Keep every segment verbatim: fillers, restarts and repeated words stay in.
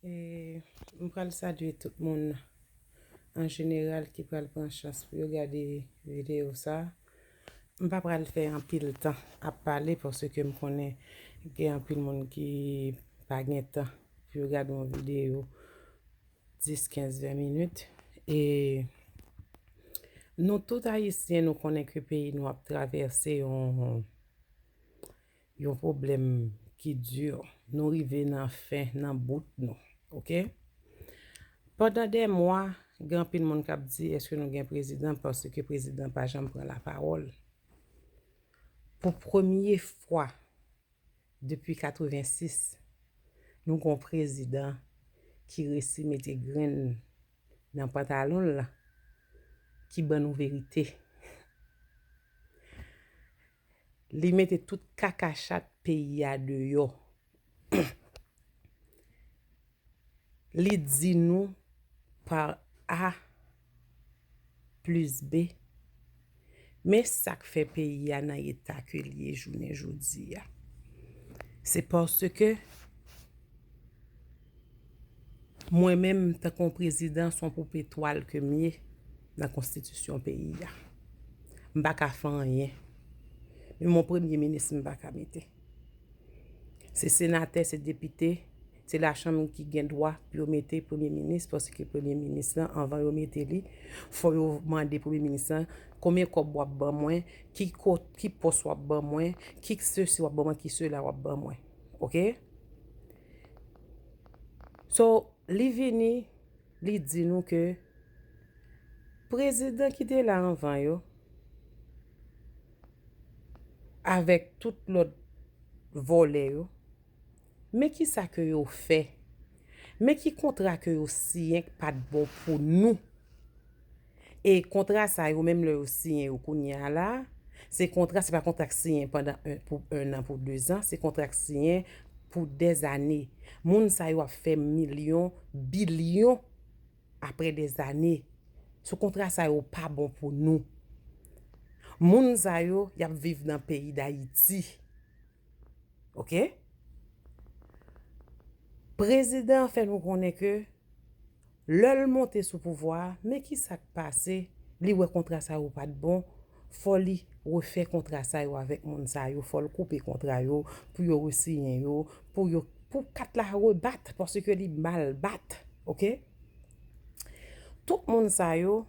E, m pral salye tout moun an jeneral ki pral pran chans pou yo gade videyo sa. M pa pral fè anpil tan ap pale paske m konnen gen anpil moun ki pa gen tan pou yo gade yon videyo dis, kenz, ven minit. E nou tout Ayisyen, nou konnen ke peyi nou ap travèse yon, yon pwoblèm ki di. Nou rive nan fen, nan bout nou, oke? Pandan dè mwa, gen anpil moun k ap di, èske nou gen prezidan? Paske prezidan pa janm pran lapawòl. Pou premye fwa depi katrevensis, nou gen yon prezidan ki resi mete grenn nan pantalon l, ki ban nou verite. Li mete tout kaka chat peyi a deyò. Li di nou pa A plis B. Men sa k fè peyi a nan eta ke l ye jounen jodi a. Se paske mwen menm, tankou yon prezidan, se yon poupe twal ke m ye nan konstitisyon peyi a. M pa ka fè anyen. Menm yon premye minis, m pa ka mete. Se senatè, se depite, se lachanm ki gen dwa pou yo mete premye minis, paske premye minis lan, anvan yo mete li, fò yo mande premye minis lan, konbyen kòb w ap ban mwen, ki ko-, ki pòs w ap ban mwen, ki sesi w ap ban mwen, ki sela w ap ban mwen. Oke? So, li vini, li di nou ke prezidan ki te la anvan yo, avèk tout lòt vòlè yo, men ki sa ke yo fè? Men ki kontra ke yo siyen k pa t bon pou nou? E kontra sa yo, menm lè yo siyen yo kounye a la, se kontra, se pa kontra k siyen pandan en, pou en an, pou dezan, se kontra k siyen pou dèzane. Moun sa yo ap fè milyon, bilyon apre dèzane. So kontra sa yo pa bon pou nou. Moun sa yo, y ap viv nan peyi Dayiti. Oke? Prezidan an fè nou konnen ke lè l monte sou pouvwa a, men ki sa k pase, li wè kontra sa yo pa t bon, fò li refè kontra sa yo avèk moun sa yo, fò l koupe kontra yo, pou yo resiyen yo, pou yo, pou kat la rebat, paske li mal bat, oke? Tout moun sa yo,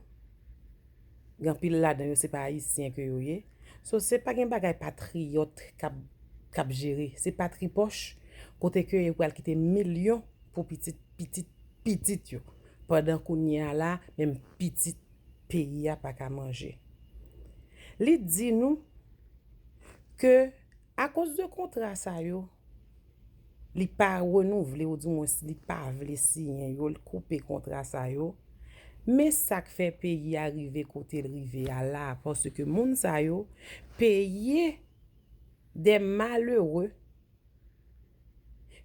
gen anpil ladan yo, se pa ayisyen ke yo ye. So, se pa gen bagay patriyòt k ap, k ap jere. Se patripòch, kote ke yo pral kite milyon pou pitit, pitit, pitit yo. Pandan kounye a la, menm pitit peyi a pa ka manje. Li di nou ke akoz de kontra sa yo, li pa renouvle, oudimwens li pa vle siyen yo, li koupe kontra sa yo. Men sa k fè peyi a rive kote l rive a la, paske moun sa yo peye de malere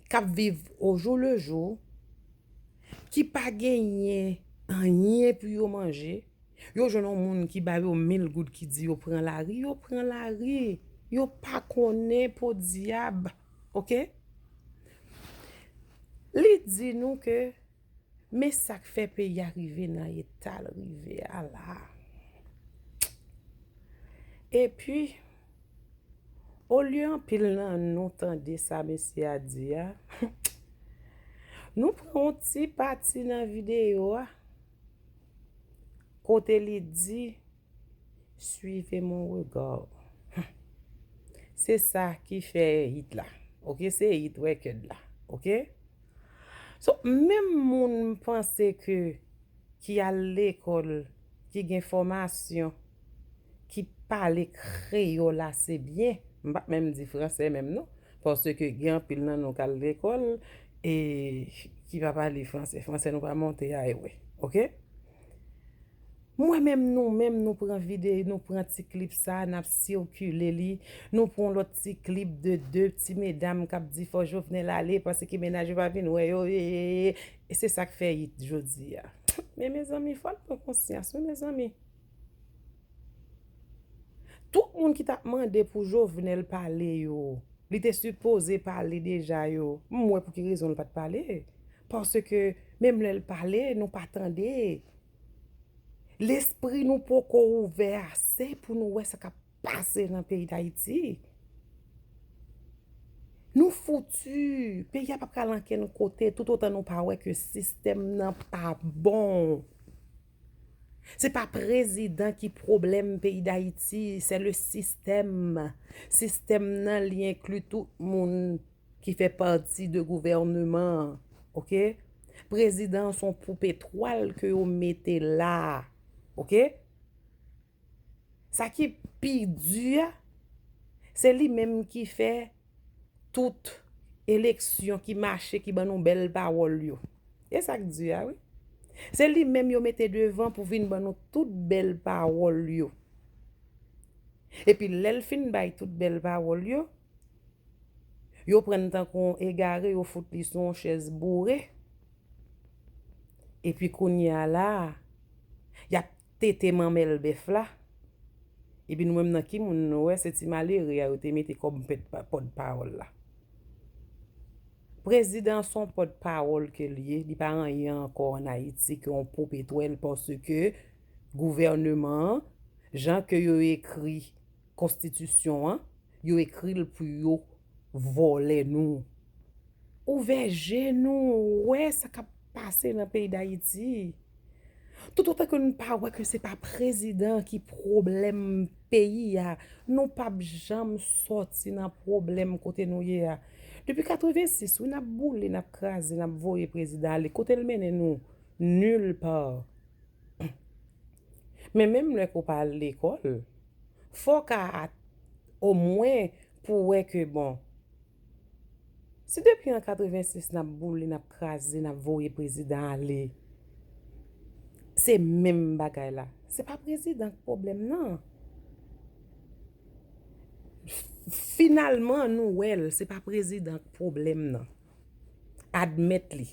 k ap viv au jour le jour, ki pa genyen anyen pou yo manje. Yo jwenn yon moun ki ba yo mil goud, ki di yo pran lari, yo pran lari. Yo pa konnen podyab. Oke? Li di nou ke men sa k fè peyi a rive nan eta l rive a la. Epi, olye anpil nan nou tande sa mesye a di a, nou pran yon ti pati nan videyo a, kote li di, Suivez mon regard. Se sa ki fè hit la. Oke, se hit record la. Oke? So, menm moun m panse ke, ki al lekòl, ki gen fòmasyon, ki pale kreyòl ase byen, m p ap menm di franse menm non, paske gen anpil nan nou k al lekòl e ki pa pale franse. Franse nou pa monte a ewe. Oke? Mwen menm, nou menm, nou pran videyo, nou pran ti klip sa, n ap sikile li, nou pran lòt ti klip de de ti medam k ap di fò Jovenel ale, paske mennaj yo pa vin wè yo, e, e, e, e se sa k fè hit jodi a. Men mezanmi, fò n pran konsyans, wi, mezanmi. Tout moun ki t ap mande pou Jovenel pale yo, li te sipoze pale deja yo. M wè pou ki rezon l pa t pale. paske menm lè l pale, nou pa tande. Lespri nou poko ouvè ase pou nou wè sa k ap pase nan peyi Dayiti. Nou fouti. Peyi a pa pral ankenn kote toutotan nou pa wè ke sistèm nan pa bon. Se pa prezidan ki pwoblèm peyi Dayiti, c'est le système. Sistèm nan, li enkli tout moun ki fè pati de gouvènman an, oke? Prezidan an se yon poupe twal ke yo mete la, oke? Sa ki pi di a, se li menm ki fè tout eleksyon ki mache, ki ban nou bèl pawòl yo. E sa k di a, wi. Se li menm yo mete devan pou vin ban nou tout bèl pawòl yo. Epi lè l fin bay tout bèl pawòl yo, yo pran l tankou yon egare, yo fout li sou yon chèz boure. Epi kounye a la, y ap tete manmèl bèf la. Epi nou menm nan ki moun nou wè, se ti malere a yo te mete kòm pèt pa-, pòtpawòl la. Prezidan se yon pòtpawòl ke l ye, li pa anyen ankò ann Ayiti ke yon poupe twal paske gouvènman an, jan ke yo ekri konstitisyon an, yo ekri l pou yo vòlè nou. Ouvè je nou, wè sa k ap pase nan peyi Dayiti. Toutotan ke nou pa wè ke se pa prezidan ki pwoblèm peyi a, nou p ap janm sòti nan pwoblèm kote nou ye a. Depi katrevensis, wi, n ap boule, n ap kraze, n ap voye prezidan ale. Kote l mennen nou? Nulle part. Men menm lè ke w pa al lekòl, fò w ka at-, omwen pou w wè ke, bon, si depi an katrevensis n ap boule, n ap kraze, n ap voye prezidan ale, se menm bagay la. Se pa prezidan k pwoblèm nan. F-, finalman, nou wè l, se pa prezidan k pwoblèm nan. Admèt li.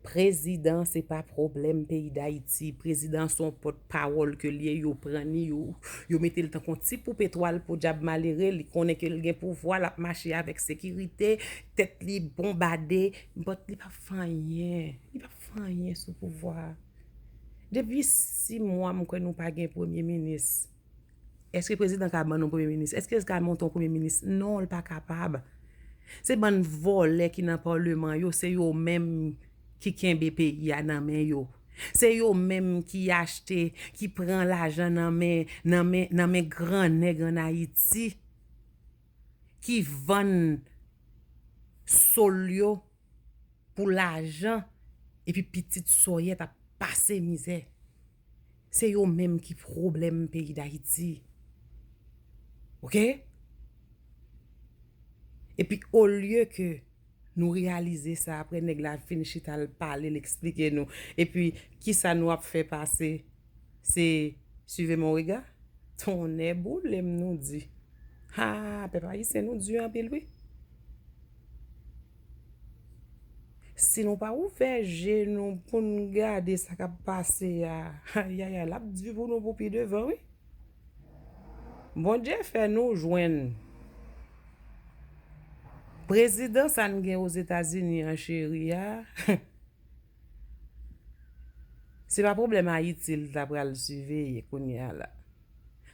Prezidan se pa pwoblèm peyi Dayiti. Prezidan se yon pòtpawòl ke l ye. Yo pran li, yo, yo mete l tankou yon ti poupe twal, podyab malere. Li konnen ke l gen pouvwa, l ap mache avèk sekirite, tèt li bonbade, but li p ap fè anyen. Li p ap fè anyen sou pouvwa a. Depi sis mwa, m kwè nou pa gen premye minis. Èske prezidan ka ban nou premye minis? Èske l ka monte yon premye minis? Non, l pa kapab. Se bann vòlè ki nan palman yo, se yo menm ki kenbe peyi a nan men yo. Se yo menm ki achte, ki pran lajan nan men, nan men, nan men gran nèg ann Ayiti, ki vann soul yo pou lajan, epi pitit sòyèt ap pase mizè. Se yo menm ki pwoblèm peyi Dayiti. Oke? Epi, olye ke nou reyalize sa, apre nèg la fin chita, l pale, l eksplike nou. Epi, kisa nou ap fè pase? Se suivez mon regard? Tonnè boule m, nou di. Ha, pèp ayisyen, nou di anpil, wi. Si nou pa ouvè je nou pou n gade sa k ap pase a, ayayay, l ap di pou nou pou pi devan, wi. Bondye fè nou jwenn prezidan sa n gen Ozetazini an, cheri a. Se pa pwoblèm Ayiti l ta pral siveye kounye a la.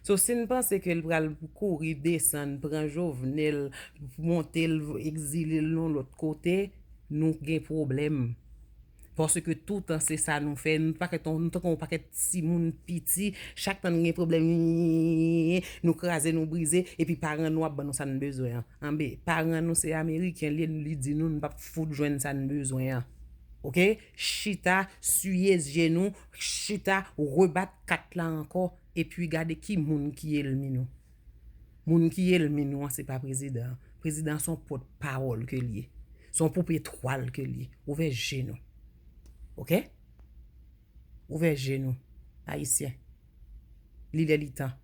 So, si n panse ke l pral kouri desann, pran Jovenel, monte l, egzile l yon lòt kote, nou gen pwoblèm. Paske toutan se sa nou fè, nou pakèt, nou tankou yon pakèt timoun piti, chak tan n gen pwoblèm, nou kraze, nou brize, epi paran nou ap ban nou sa n bezwen an. Anben, paran nou se ameriken, li, li di nou, n p ap fout jwenn sa n bezwen an. Oke? Chita, siye je nou, chita, rebat kat la ankò, epi gade ki moun ki elmi nou. Moun ki elmi nou an, se pa prezidan an. Prezidan an se yon pòtpawòl ke l ye. Se yon poupe twal ke l ye. Ouvè je nou. Oke? Ouvè je nou, Ayisyen. Li lè li tan.